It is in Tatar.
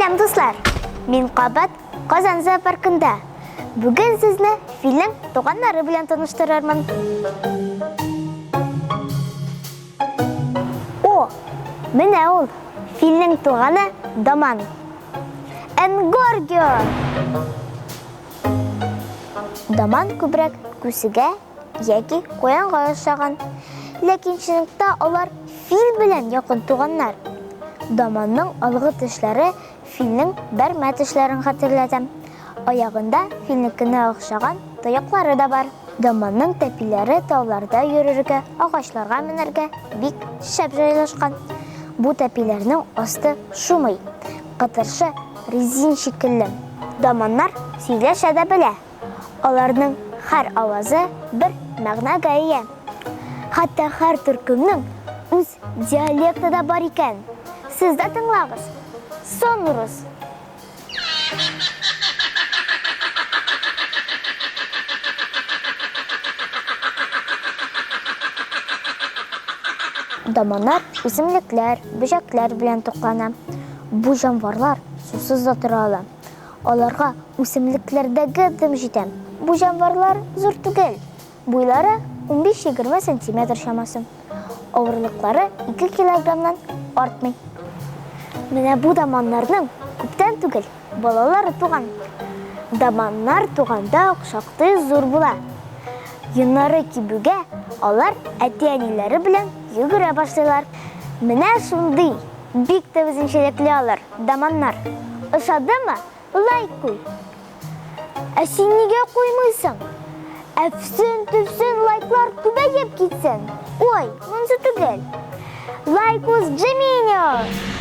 Сәлам, дуслар! Мин кабат Казан зоопаркында. Бүген сезне филнең туганнары белән таныштырырмын. О, менә ул, филнең туганы Даман. Энгоргио! Даман күбрәк күсегә яки куянга охшаган. Ләкин чынлыкта алар фил белән якын туганнар. Даманның алгы тешләре филнең бәрмә тешләрен хәтерләтә. Аягында филнекенә охшаган тояклары да бар. Даманның тәпиләре тауларда йөрергә, агачларга менәргә бик шәп җайлашкан. Бу тәпиләрнең асты шумый, кытыршы резин шикелле. Даманнар сөйләшә дә белә. Аларның һәр авазы бер мәгънәгә ия. Хәтта һәр төркемнең үз диалекты да бар икән. Сез дә тыңлагыз. Сонорус. Даманнар үсемлекләр, бөҗәкләр белән туклана. Бу җанварлар сусыз да тора ала. Аларга үсемлекләрдәге дым җитә. Бу җанварлар зур түгел, буйлары унбиш-егерме сантиметр чамасы. Авырлыклары ике килограммнан артмый. Менә бу даманнарның күптән түгел балалары туган. Даманнар туганда ук шактый зур була. Йоннары кибүгә, алар әти-әниләре белән йөгерә башлыйлар. Менә шундый Бик тә үзенчәлекле алар, даманнар. Ошадымы? Лайк куй. Ә син нигә куймыйсың? Әфсен-төфсен лайклар күбәеп китсен. Ой, монысы түгел. Лайкус Джеминio!